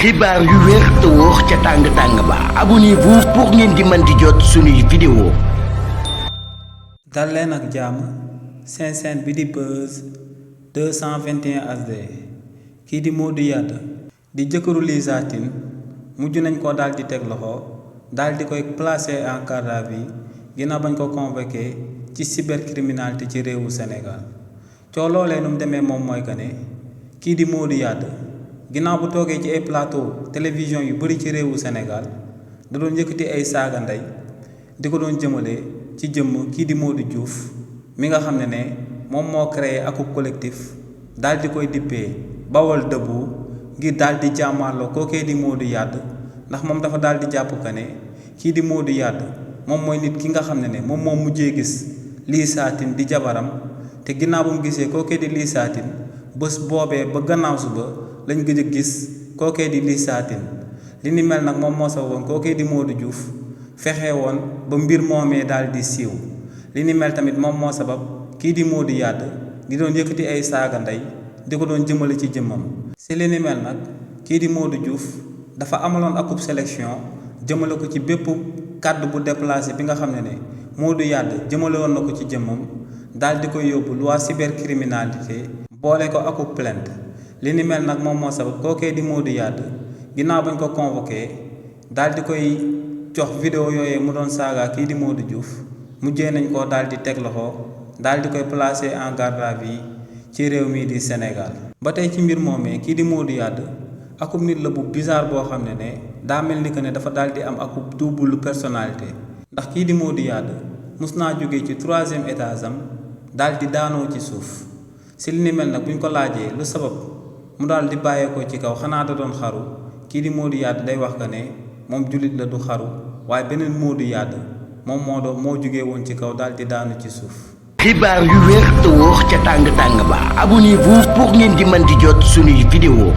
xibaar yu wér te wóor ca tàng ba abonnez-vous pour ngeen di mën di jot suñuy vidéo. dal leen ak jàmm seen chaîne bi di Buzz 221 HD kii di Modou Yade di jëkkëru Liza Tine mujj nañ ko daal di teg loxo daal di koy placer en garde à vue ginnaaw bañ ko convoqué ci cybercriminalité ci réewu Sénégal coo loolee nu mu demee moom mooy que ne kii di Modou Yade ginnaaw bu toogee ci ay plateau télévision yu bari ci réewu Sénégal da doon yëkkati ay saaga ndey di ko doon jëmale ci jëmm kii di Modou Diouf mi nga xam ne moom moo créé akub collectif daal di koy dippee Bawol Debout ngir daal di jàmmaarloo kookee di Modou Yade ndax moom dafa daal di jàpp que ne kii di Modou Yade moom mooy nit ki nga xam ne moom moo mujjee gis Liza Tine di jabaram te ginnaaw bu mu gisee kookee di Liza Tine bés boobee ba gannaaw suba lañ gëj a gis kookee di Liza Tine li ni mel nag moom moo sababoon kookee di Modou Diouf fexe woon ba mbir moomee daal di siiw li ni mel tamit moom moo sabab kii di Modou Yade di doon yëkkati ay saaga ndey di ko doon jëmale ci jëmmam si li ni mel nag kii di Modou Diouf dafa amaloon akub sélection jëmale ko ci bépp kàddu bu déplacé bi nga xam ne Modou Yade jëmale woon na ko ci jëmmam daal di koy yóbbu loi cybercriminalité boole ko akub plainte li ni mel nag moom moo sabab kookee di Modou Yade ginnaaw bañ ko convoqué daal di koy jox vidéo yooyee mu doon saaga kii di Modou Diouf mujjee nañ ko daal di teg loxo daal di koy placer en garde à vue ci réew mii di Sénégal. ba tey ci mbir moomee kii di Modou Yade akub nit la bu bizarre boo xam ne daa mel ni que ne dafa daal di am akub double personnalité ndax kii di Modou Yade mus naa jógee ci 3e étage am daal di daanoo ci suuf si li ni mel nag buñ ko laajee lu sabab mu daal di bàyyeekoo ci kaw xanaa da doon xaru kii di Modou Yade day wax que ne moom jullit la du xaru waaye beneen Modou Yade moom moo jógee woon ci kaw daal di daanu ci suuf. xibaar yu wér te wóor ca tàng ba abonnez-vous pour ngeen di mën di jot suñuy vidéo.